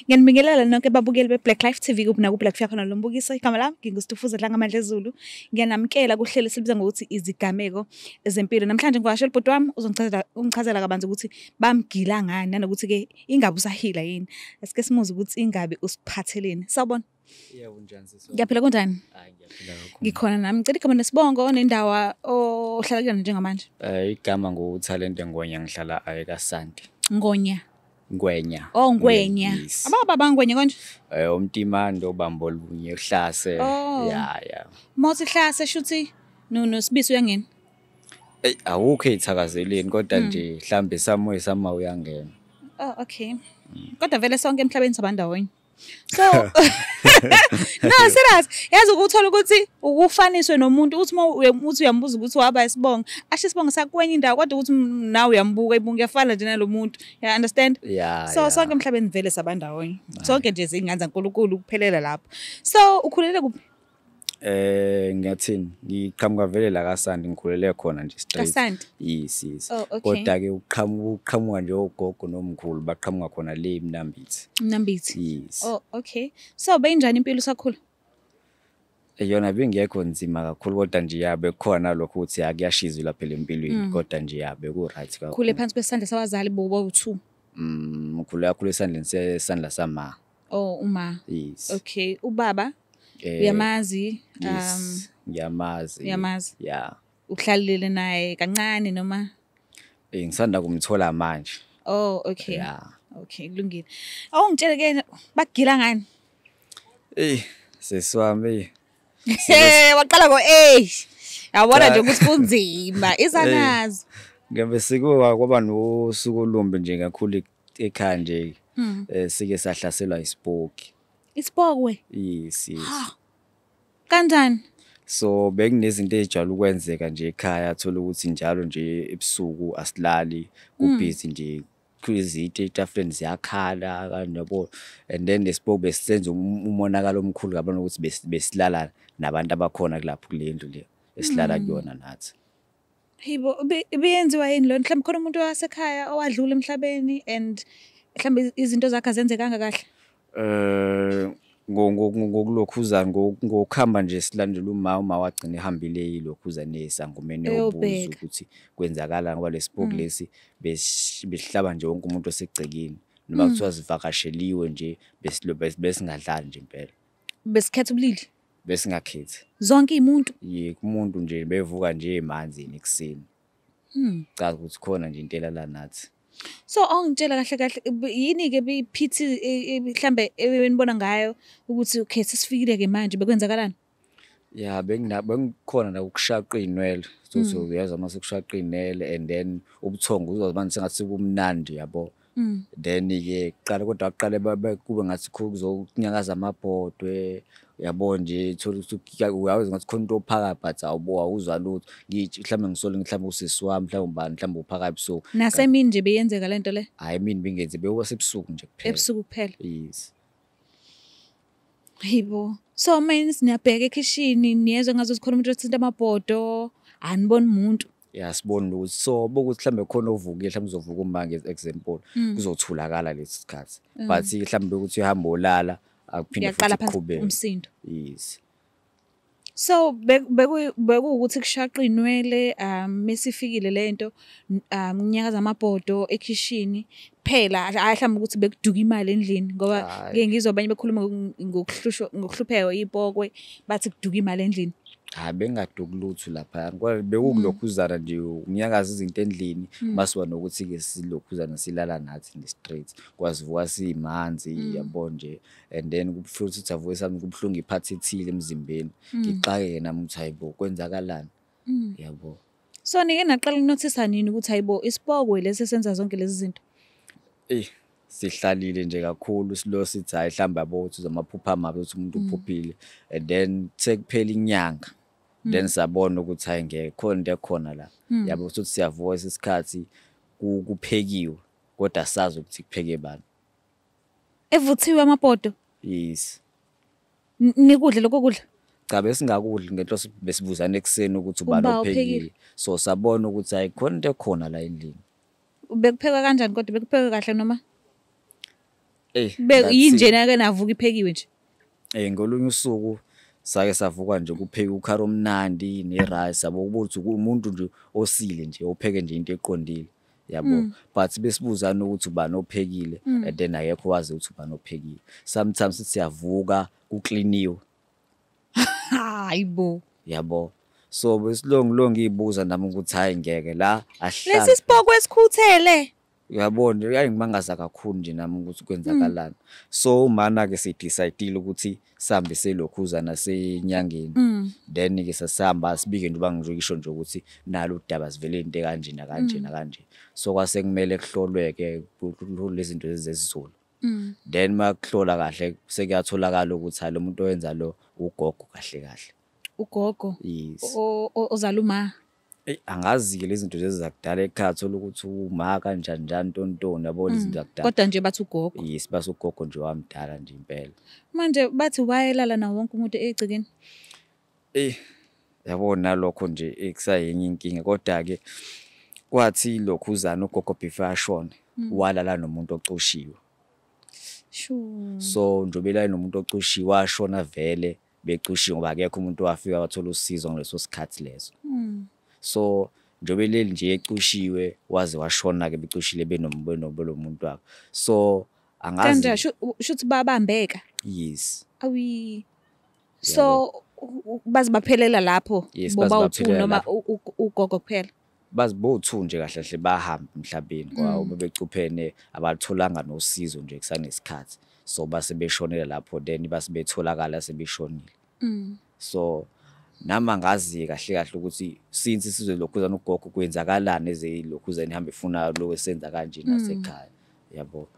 Ngiyanibingelela nonke babukeli be-Black Life TV kuphi nakuphi la kufika khona lo mbukiso. Igama lami nginguStufuza Dlangamandla Zulu. Ngiyanamukela kuhlelo esibiza ngokuthi izigameko zempilo. Namhlanje ngivakashela ubhuti wami uzongichazela ungichazela kabanzi ukuthi bamgila ngani nanokuthi-ke ingabe usahila yini. Asike simuze ukuthi ingabe usiphatheleni. Sawubona. Yebo, unjani sisi wami? Ngiyaphila, kunjani? Hayi, ngiyaphila kakhulu. Ngikhona nami. Ngicela igama nesibongo nendawo ohlala kuyona njengamanje. Igama nguThalente Ngwenya, ngihlala kaSanti. Ngonya. Ngwenya. Oh, Ngwenya. Yes. Ababa Ngwenya konje? Umtimando ubambo olunye uhlase. Oh. Ya. Mothi hlase shuthi no Sibisi uyangena. Ey, awukho ey'thakazeleni kodwa nje mhlambe somewhere somehow uyangena. Oh, okay. Kodwa vele sonke emhlabeni sabandawonye. So no, serious. Yazi ukuthola ukuthi ukufaniswe nomuntu uthi uma uthi uyambuza ukuthi waba isibongo, asho isibongo sakwenye indawo kodwa ukuthi nawe uyambuka ibunga uyafana nje nalomuntu. You understand? Yeah. So sonke emhlabeni vele sabandawonye. Sonke nje zingane zaNkulunkulu kuphelela lapho. So ukhulele kuphi? Ngiyathini? Ngiqhamuka vele la kaSanti, ngikhulele khona nje straight. KaSanti? Yes. Oh, okay. Kodwa ke uqhamuka nje ogogo nomkhulu baqhamuka khona le eMnambithi. Mnambithi. Yes. Oh, okay. So beyinjani impilo usakhula? Yona bingekho nzima kakhulu kodwa nje yabe khona lokho ukuthi akuyashizwa lapha empilweni kodwa nje yabe ku right kakhulu. Khule phansi kwesandla sabazali bobo u2. Ngikhule kakhulu esandleni sesandla sama. Oh, uma. Yes. Okay, ubaba uyamazi? Yes, ngiyamazi. Uyamazi? Yeah. Uhlalile naye kancane noma? Ngisanda kumthola manje. Oh, okay. Yeah. Okay, kulungile. Awungitshele ke bagila ngani? Sisi wami. Waqala ngo eh. Yabona nje ukuthi kunzima, izanazo. Ngabe sikuwa kwaba nosuku olumbi nje kakhulu ekhaya nje. Sike sahlaselwa isipoki. Isipokwe? Yes. Kanjani? So bekunezinto ezijwayele ukwenzeka nje ekhaya, thola ukuthi njalo nje ebusuku asilali, kubhizi nje izinto etafuleni ziyakhala yabo. And then lesipoki besisenza umonakalo omkhulu kabi ukuthi besilala nabantu abakhona kulapho kule ndlu le esilala kuyona nathi. Hayibo, ibiyenziwa yini lo? Mhlawumbe khona umuntu wasekhaya owadlula emhlabeni and mhlawumbe izinto zakhe azenzekanga kahle. Ngokulokhuza ngokuhamba nje silandela uma wagcina ehambile yilokhuza nesangomeni yobuza ukuthi kwenzakala ngoba lesipoki lesi besihlaba nje wonke umuntu osegcekeni noma kuthiwa sivakasheliwe nje besingadlali nje impela. Besikhetha ubulili? Besingakhethi. Zonke imuntu? Yebo, umuntu nje bevuka nje emanzini ekuseni. Cha ukuthi khona nje into elala nathi. So awungitshela kahle kahle yini ke biphithi mhlambe enibona ngayo ukuthi okay sesifikile ke manje bekwenzakalani? Yeah, bengikhona la ukushaqa inwele. So uyazwa mase kushaqa inwele and then ubuthongo uzwa manje sengathi kumnandi yabo. Then ke kuqala kodwa aqale kube ngathi kuzokunyakaza amabhodwe yabo nje thola ukuthi uyazi ngathi khona into ophaka but awubo awuzwa lutho. Ngithi mhlambe ngisole mhlambe usisi wami mhlambe ubani mhlambe uphaka ebusuku. Nasemini nje beyenzeka lento le? Hayi mina bingenze bekusebusuku nje kuphela. Ebusuku kuphela. Yes. Hayibo. So manje siniyabheka ekhishini niyezwe ngazo zikhona umuntu othinta amabhodo aniboni umuntu. Yeah, sibona ukuthi so bokuthi mhlambe khona ovukile mhlambe uzovuka uma nge example kuzothulakala lesi sikhathi. But mhlambe ukuthi uhamba olala akuphinde futhi kuqhubeke umsindo. Yes. So bekuwukuthi kushaqa inwele mesifikile lento unyakaza amabhodo ekhishini phela mhlawumbe ukuthi bekuduka imali endlini ngoba ngeke ngizwe abanye bekhuluma ngokuhlushwa ngokuhlupheka ipokwe bathi kuduka imali endlini. Hayi bengaduki lutho lapha bekukulokhuzana nje unyakaza izinto endlini masiwa nokuthi ke silokhuzana silala nathi nje straight kwazivuka simanzi yabo nje and then futhi uthi avuke sami kubhlungu iphathi ethile emzimbeni ngixakeke nami ukuthi hayibo kwenzakalani yabo. So nike naqala ukunothisa nini ukuthi hayibo isipokwe lesi senza zonke lezi zinto? Sihlalile nje kakhulu silo sithi hayi mhlamba yabo ukuthi uzamaphupha amabi ukuthi umuntu uphuphile and then sekuphela inyanga then sabona ukuthi hayi ngeke khona into ekhona la yabo ukuthi siyavuka isikhathi kuphekiwe kodwa sazi ukuthi kupheke bani. Evuthiwe amabhodo? Yes. Nikudle lokho kudla? Cha besingakudli ngenhloso besibuzana ekuseni ukuthi ubani ophekile. So sabona ukuthi hayi khona into ekhona la endlini. Bekuphekwa kanjani kodwa bekuphekwe kahle noma? Yinjena ke navuka iphekiwe nje. Ngolunye usuku sake savuka nje kupheka ukhari omnandi ne-rice yabo, ukuthi umuntu nje osile nje opheke nje into eqondile yabo, but besibuzana ukuthi ubani ophekile, and then akekho wazi ukuthi ubani ophekile. Sometimes sithi siyavuka kukliniwe. Hayibo. Yabo, so besilongi ibuza nami ukuthi hayi ngeke la ahlala lesi sipoko esikhuthele. Uyabona, uyangimangaza kakhulu nje nami ukuthi kwenzakalani. So mana ke sidecide ukuthi sihambe selokhuzana senyangeni. Then ke sasihamba sibike nje uba ngisho nje ukuthi nalo udaba sivele into kanje nakanje nakanje. So kwase kumele kuhlolweke lezi zinto zesiZulu. Then makuhlola kahle sekuyatholakala ukuthi hayi lo muntu owenza lo ugogo kahle kahle. Ugogo. Yes. Ozala uma. Angazi-ke lezi zinto lezi zakudala ekhaya, thola ukuthi uma kanjani njani ntontoni yabo lezi zinto zakudala. Kodwa nje bathi ugogo. Yes, bathi ugogo nje wamdala nje impela. Manje bathi wayelala nawo wonke umuntu egcekeni? Yabo nalokho nje kusayenye inkinga, kodwa-ke kwathi lokhuzana ugogo before ashone walala nomuntu ocoshiwe. So njengoba elala nomuntu ocoshiwe washona vele becoshiwe ngoba akekho umuntu owafika wathola usizo ngaleso sikhathi leso. So njengoba eleli nje ecushiwe waze washona ke becushile benomuntu wakhe. So angazi kanje shuthi babambeka. Yes. Awi. So baze baphelela lapho boba u2 noma ugogo kuphela. Bazi bo2 nje kahle kahle bahamba emhlabeni ngoba bebecuphene abatholanga nosizo nje kusanesikhathi. So base beshonela lapho then base betholakala sebeshonile. So nami angazi kahle kahle ukuthi since sizwe lokhuzana ugogo kwenzakalani ezelokhuzana ihamba ifuna lokho esenza kanje nasekhaya yabo.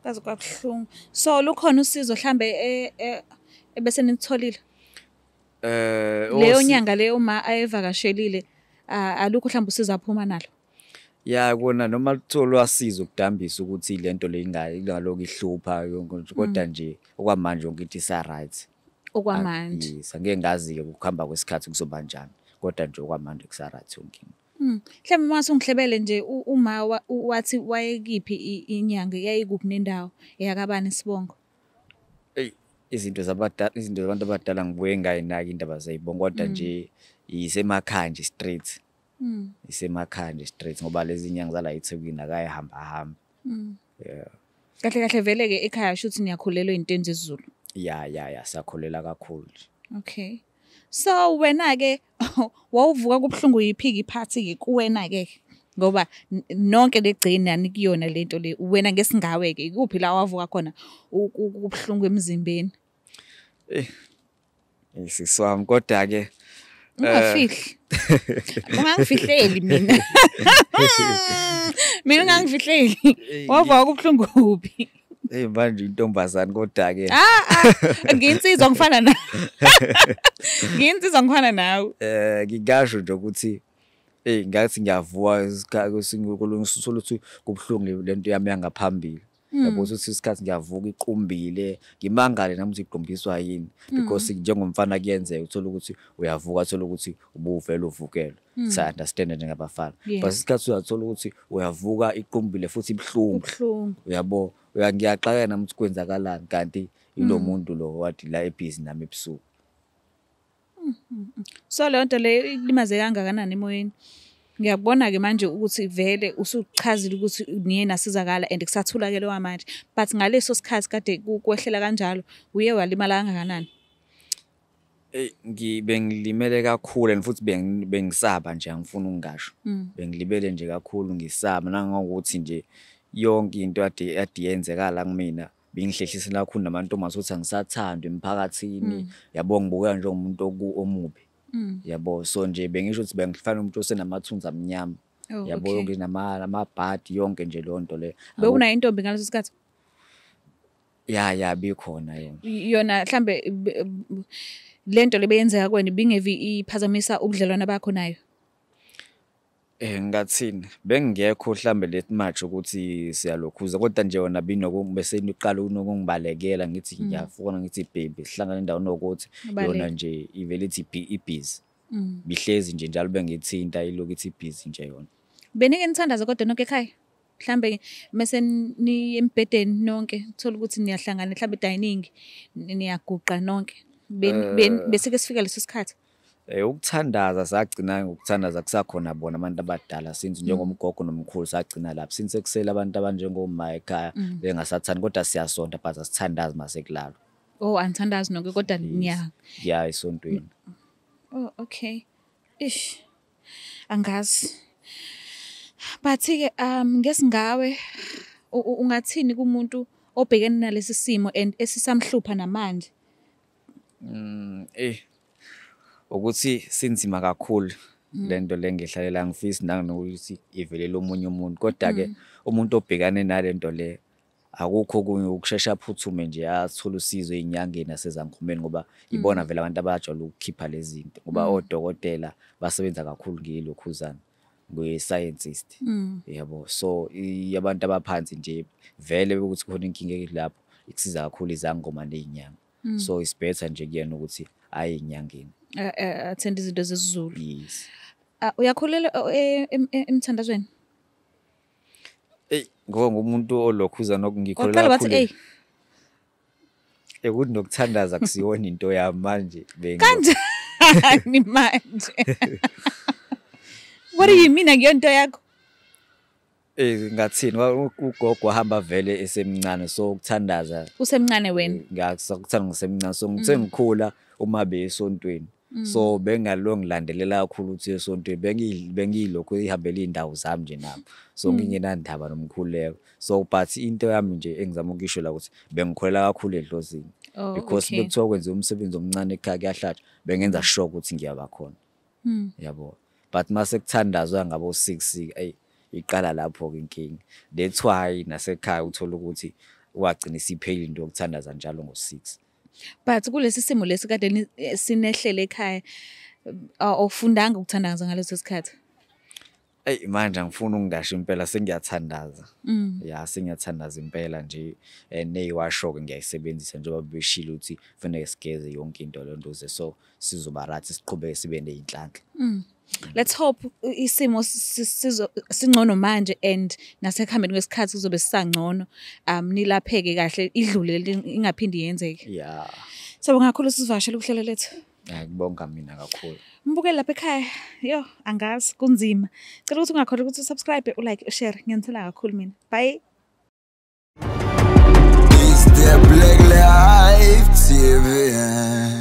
Kaze kwabuhlungu. So lukhona usizo mhlambe ebese nitholile? Leyo nyanga leyo uma ayevakashelile alukho mhlambe usizo aphuma nalo? Ya kona noma lutholwa sizo ukudambisa ukuthi lento le ingalokhu ihlupha yonke, kodwa nje okwamanje yonke into isa right. Okwamanje. Yes, angeke ngazi-ke ukuhamba kwesikhathi kuzoba njani, kodwa nje okwamanje kusa-right yonke into. Mhlawumbe uma usungihlebele nje uma wathi wayekiphi inyanga, yayikuphi nendawo, eyakabani isibongo? Eyi, izinto zabadala, izinto zabantu abadala ngibuye ngayinaki indaba zey'bongo, kodwa nje isemakhaya nje straight. Isemakhaya nje straight ngoba lezi nyanga zala eThekwini akayihamba hamba. Yeah. Kahle kahle vele-ke ekhaya shuthi niyakhulelwa ey'ntweni zesiZulu. Ya sakholela kakhulu nje. Okay. So wena ke wawuvuka kubuhlungu yiphiki iphathi ke kuwena ke ngoba nonke legcina nikuyona lento le, wena ngesingawe ke ikuphi la wavuka khona kubuhlungu emzimbeni? Siswami kodwa ke ungafihli. Ungangifihleli mina. Mina ungangifihleli. Wavuka kubuhlungu kuphi? Manje intombazane kodwa ke ngiyinsizwa ngifana nawe. Ngiyinsizwa ngifana nawe. Ngingasho nje ukuthi ngathi ngiyavuka isikhathi ukuthi kubuhlungu lento yami yangaphambili. Yabo ukuthi isikhathi ngiyavuka iqumbile, ngimangale nami ukuthi iqumbiswa yini, because njengomfana kuyenzeka uthola ukuthi uyavuka uthola ukuthi ubuvela uvukelwe. Sa understand njengabafana. But isikhathi uyathola ukuthi uyavuka iqumbile futhi ibuhlungu. Uyabo, ngiyaxakeka nami ukuthi kwenzakalani kanti ilo muntu lo wathi la ebhizi nami ebusuku. So leyo nto leyo ikulimaze kangakanani emoyeni? Ngiyabona ke manje ukuthi vele usuchazile ukuthi niye nasizakala and kusathulakele kwamanje, but ngaleso sikhathi kade kwehlela kanjalo uye walimala kangakanani? Bengilimele kakhulu and futhi bengisaba nje, angifuni ukungasho. Bengilibele nje kakhulu ngisaba nangokuthi nje yonke into ade yenzekala kumina bengihlehlisela kakhulu namantombazane ukuthi angisathandwa emphakathini, yabo, ngibukeka njengomuntu omubi. Yabo, so nje bengisho ukuthi bengifana umuntu osenamathunzi amnyama. Yabo, yonke namabhadi yonke nje leyo nto le. Bekunayo intombi ngaleso sikhathi? Ya bikhona yona. Yona mhlambe lento lebeyenzeka kuwena ibingevi iphazamisa ubudlelwane bakho nayo? Ngathini, bengingekho mhlambe let much ukuthi siyalokhuza, kodwa nje yona bese niqala unokungibalekela ngithi ngiyafuna ngithi baby sihlangane endaweni ukuthi yona nje ivele ithi ibhizi. Bihlezi nje njalo bengithinta ilokhu ithi ibhizi nje yona. Benike nithandaza kodwa nonke ekhaya? Mhlambe mase ni embhedeni nonke uthola ukuthi niyahlangana mhlambe dining niyaguqa nonke. Bese ke sifika leso sikhathi. Ukuthandaza sagcina ngokuthandaza kusakhona bona abantu abadala since njengomgogo nomkhulu sagcina lapho since ekusela abantu abanjengoma ekhaya bengasathandi kodwa siyasonta but asithandazi mase kulalwa. Oh, anithandazi nonke kodwa niya. Yeah, esontweni. Oh, okay. Ish. Angazi. But ke ngesingawe ungathini kumuntu obhekene nalesi simo and esisamhlupha namanje? Ukuthi sinzima kakhulu lento lengihlalela ngifisi nanokuthi ivelele omunye umuntu kodwa ke umuntu obhekane nalento le akukho kunye ukushesha phuthume nje athola usizo ezinyangeni nasezangomeni ngoba ibona vele abantu abajwayele ukukhipha lezi zinto ngoba odokotela basebenza kakhulu ngelokhuzana nge-scientist yabo. So abantu abaphansi nje vele ukuthi khona inkinga lapho ikusiza kakhulu izangoma nezinyanga. So it's better nje kuyena ukuthi aye enyangeni. Attend izinto zesiZulu. Yes. Uyakholelwa emthandazweni? Ngoba ngumuntu olokhuza nokungikholelwa kakhulu. Ekuthi nokuthandaza kusiyona into yami manje. Kanjani manje? What do you mean akuyonto yakho? Ngathini ugogo wahamba vele esemncane so ukuthandaza usemncane wena. Ngiyakuthanda ngisemncane so ngithe ngikhula uma besontweni so bengalongi ngilandelela kakhulu ukuthi esontweni bengilokho ihambela indawo zami nje nabo so ngingenandaba nomkhuleko. So but into yami nje engizama ukisho la ukuthi bengikholela kakhulu edlozini because bekuthiwa kwenziwa umsebenzi omncane ekhaya kuyahlatshwa bengenza sure ukuthi ngiyaba khona yabo. But mase kuthandazwa ngabo 6 iqala lapho ke inkinga. That's why nasekhaya uthola ukuthi wagcina isiphelile into yokuthandaza njalo ngo6. But kulesi simo lesi kade sinehlele ekhaya awufundanga ukuthandaza ngaleso sikhathi? Manje angifuni ukungasho impela sengiyathandaza. Ya sengiyathandaza impela nje neyiwasho ke ngiyayisebenzisa njengoba beshilo ukuthi kufanele sigeze yonke into lonto ze so sizoba right siqhubeke sibe nezinhlanhla. Let's hope isimo singcono manje and nasekuhambeni kwesikhathi kuzobe sisangcono nilapheke kahle idlule ingaphindi yenzeke. Yeah. Siyabonga kakhulu sivashele uhlelo lethu. Ngiyakubonga mina kakhulu. Mbukeli lapha ekhaya, yo angazi kunzima. Cela ukuthi ungakhohlwa ukuthi usubscribe, ulike, ushare. Ngiyanithanda kakhulu mina. Bye. It's the Black Life TV.